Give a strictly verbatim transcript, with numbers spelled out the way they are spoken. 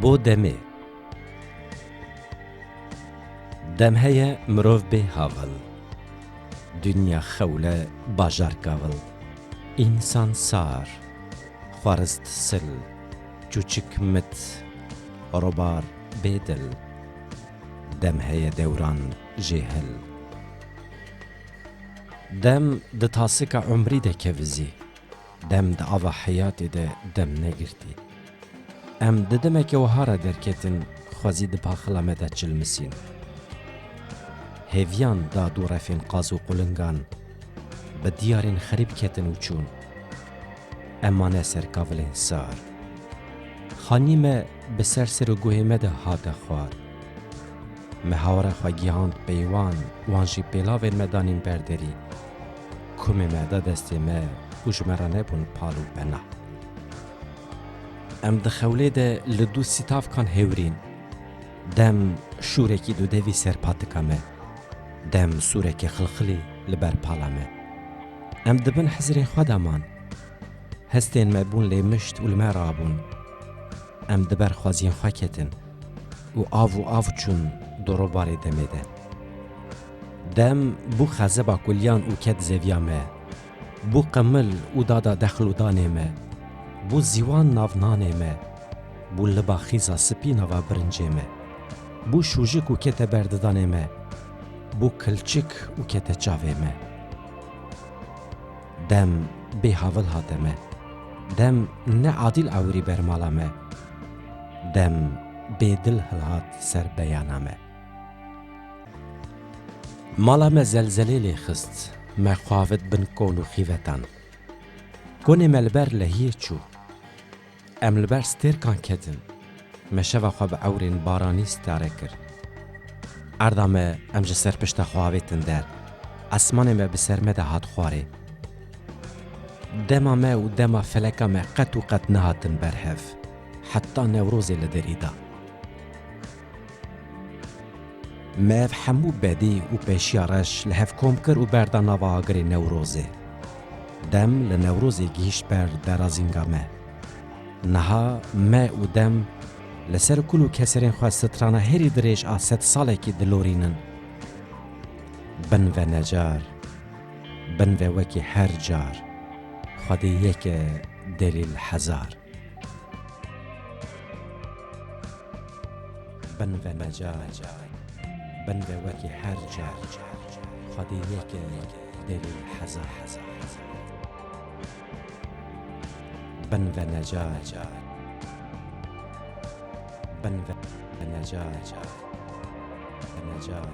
Bo demê. Dem heye mirov bê havil. Dinya xewle bajar kavil. Însan sar. Xwarist sil. Çûçik mit. Robar bêdil. Dem heye dewran jêhil. Dem di tasika umrî de kevizî. Dem di ava heyatê de dem negirtî. Em di demeke wiha re derketin, xwezî di paxila me de çilmisîn. Hêviyan da dû refên qaz û qulingan, bi diyarên xerîb ketin û çûn. Em mane ser kavilên sar. Xanî me bi ser ser û guhê me de hate xwar. Me hawara xwe gihand peywan, wan jî pêlavên me danîn ber derî. Kumê me da destê me û ji me re nebûn pal û pena. Em di xewlê de li dû sîtavkan hewrîn. Dem şûrekî dûdevî ser patika me. Dem sûrekê xilxilî li ber pala me. Em di bin hizrên xwe de man. Hestên me bûn lê mişt û li me rabûn. Em di ber xweziyên xwe ketin û av û av çûn di robarê demê de. Dem bû xezeba kuliyan û ket zeviya me. Bû qimil û dada dexl û danê me. Bû ziwan nav nanê me. Bû liba xîza spî nava birincê me. Bû şûjik û kete ber didanê me. Bû kilçik û kete çavê me. Dem bê havil hate me. Dem ne adîl ewrî ber mala me. Dem bê dil hilhat ser beyana me. Mala me zelzelê lê xist, me xwe avêt bin kon û xîvetan. Konê me li ber lehiyê çû. Em li ber stêrkan ketin. Me şeva xwe bi ewrên baranî stare kir. Erda me em ji ser pişta xwe avêtin der. Esmanê me bi ser me de hat xwarê. Dema me û dema feleka me qet û qet nehatin ber hev. Heta Newrozê li derî da. Me ev hemû bedî û pêşiya reş li hev kom kir û berda nava agirê Newrozê. Dem li Newrozê gihîşt ber derazînga me. Niha me û dem li ser kul û keserên xwe strana herî dirêj a sed salekî dilorînin. Bin ve necar, bin ve wekî her car, Xwedê yek e, delîl hezar. Bin ve necar, bin ve wekî her car, Xwedê yek e, delîl hezar. Bin ve necar, bin ve necar, necar, necar.